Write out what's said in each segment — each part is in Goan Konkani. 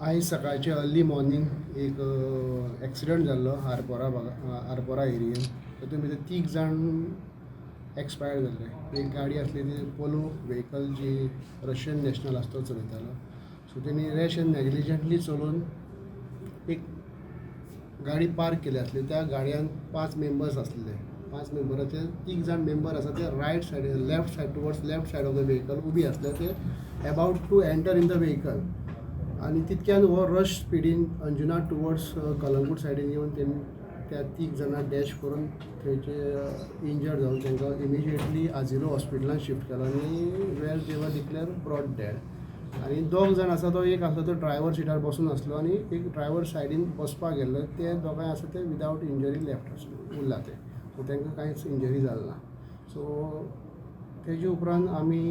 आयज सकाळचे अर्ली मॉर्निंग एक एक्सिडंट जाल्लो आरपोरा भागा, आरपोरा एरियेन. तातूंत भितर तीग जाण एक्सपायर जाल्ले. एक गाडी आसली ती पोलो व्हेकल, जी रशियन नॅशनल आसा तो चलयतालो. सो तेणी रॅश एंड नेग्लिजंटली चलोवन एक गाडी पार्क केली आसली. त्या गाडयान पांच मेंबर्स आसले. पांच मेंबराचे तीग जाण मेंबर आसा ते right side, left side, towards left side of the vehicle उबी आसले. ते about to enter in the vehicle आनी तितक्यान हो रश स्पिडीन अंजुना टुवर्ड्स कलंगूट सायडीन येवन तेणी त्या तीग जाणां डॅश करून थंयचे इंजर्ड जावन तांकां इमिजिएटली आजिलो हॉस्पिटलान शिफ्ट केलो आनी where they were declare brought dead. आनी दोग जाण आसा, तो एक आसलो तो ड्रायवर सिटार बसून आसलो आनी एक ड्रायवर सायडीन बसपाक गेल्लो. ते दोगांय आसा ते विदावट इंजरी लेफ्ट आसले, उरला ते. सो तांकां कांयच इंजरी जाल ना. सो तेजे उपरांत आमी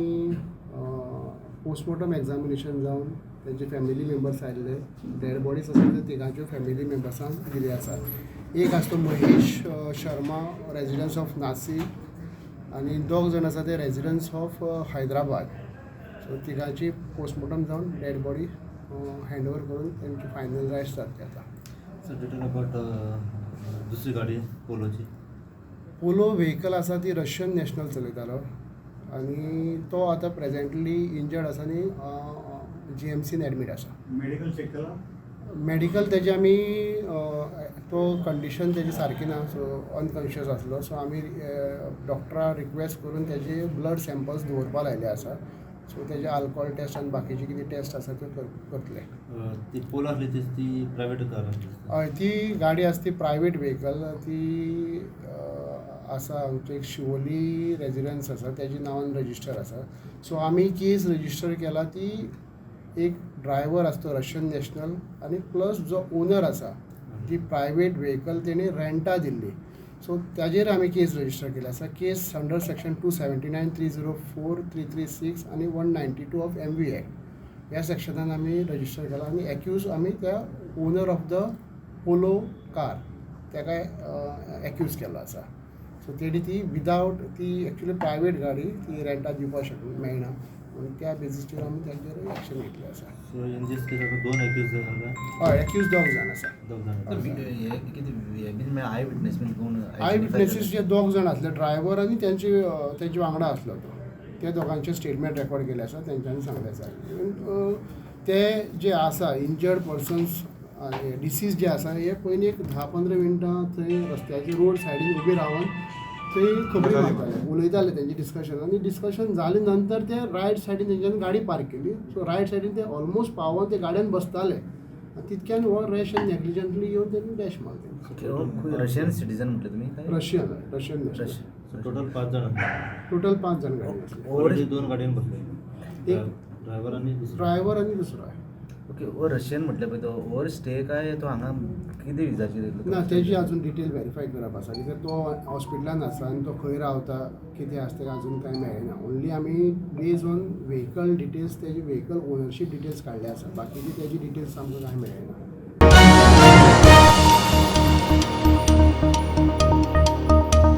पोस्टमॉर्टम एग्जामिनेशन जावन तेंचे फॅमिली मेंबर्स आयिल्ले. डेड बॉडीज आसा ते तिगांच्यो फॅमिली मेंबर्सांक दिले आसात. एक आसा तो महेश शर्मा, रेजिडन्स ऑफ नासिक, आनी दोग जाण आसा ते residence of Hyderabad. So तिगांची postmortem जावन डेड बॉडी हँड ओवर करून तेंची फायनल रायट्स जातले आतां. सर, डिटेल अबाउट दुसरी गाडी पोलोची. पोलो व्हेकल आसा ती रशियन नॅशनल चलयतालो आनी तो आतां प्रेजेंटली इंजर्ड आसा आनी जीएमसीन एडमीट आसा. मेडिकल चेक केला? मेडिकल तेजे आमी तो कंडिशन तेजी सारकी ना, सो अनकॉन्शियस आसलो. सो आमी डॉक्टरा रिक्वेस्ट करून तेजे ब्लड सॅम्पल्स दवरपा लायले आसा. सो तेजे अल्कोहोल टेस्ट आनी बाकीचे कितें टेस्ट आसा त्यो करतले. ती पोलो आसली ती ती प्रायवेट कार आसली? हय, ती गाडी आसा ती प्रायवेट व्हेकल. ती आसा आमचे एक शिवोली रेजिडन्स आसा, तेजे नांवान रजिस्टर आसा. सो आमी केस रजिस्टर केला ती एक ड्रायवर आसा तो रशियन नॅशनल आनी प्लस जो ओनर आसा, ती प्रायवेट व्हेकल तेणी रेंटा दिल्ली. सो ताजेर आमी केस रजिस्टर केली आसा. Case under section 279, 304, 336 आनी 192 of MV Act ह्या सेक्शनान आमी रजिस्टर केला आनी एक्यूज आमी त्या owner of the Polo car ताका एक्यूज केल्लो आसा. सो तेणी ती विदावट ती एक्चुली प्रायवेट गाडी ती रेंटाक दिवपाक शक मेळना म्हणून त्या बेजीसचेर आमी तांचेर एक्शन घेतलें आसा. सो इन दीस केस आता दोन एक्यूज जाल्या? हय, एक्यूज दोग जाण आसा. दोग जाण. हे कितें हे बीन I witness बीन कोण? I witnesses जे दोग जाण आसले, ड्रायव्हर आनी तेंचे तेंचे वांगडा आसलो तो, ते दोगांचे स्टेटमेंट रेकॉर्ड केले आसा. तेंच्यांनी सांगलें आसा. ते जे आसा इंजर्ड पर्सन्स, डिसीज जे आसा, हे पयलीं एक 10-15 मिनटां थंय रस्त्याचे रोड सायडीन उबी रावन थंय खबरी मारताले, उलयताले. तेंचें डिस्कशन आनी डिस्कशन जाले नंतर ते रायट सायडीन तेंच्यांनी गाडी पार्क केली. सो रायट सायडीन ते ऑलमोस्ट पावोन ते गाडयेन बसताले आनी तितक्यान हो रॅश एंड नेग्लिजंटली येवन तेणी डॅश मारले. रशियन सिटीजन म्हटले तुमी काय? Russian, Russian. सो टोटल पांच जाण. टोटल पांच जाण गाडी आसले. ऑलरेडी दोन गाडयेन बसले. एक ड्रायव्हर आनी दुसरो. ड्रायव्हर आनी दुसरो. ओके, हो रशियन म्हटले पळय, तो ओवर स्टे काय तो हांगा कितें विजाचेर येयल्लो? ना, तेजी अजून डिटेल व्हेरीफाय करप आसा, कित्याक तो हॉस्पिटलान आसा आनी तो खंय रावता, कितें आसा, तेका अजून कांय मेळना. ओन्ली आमी बेज ऑन व्हेकल डिटेल्स, तेजी व्हेकल ओनरशीप डिटेल्स काडले आसा. बाकीची तेजी डिटेल्स आमकां कांय मेळना.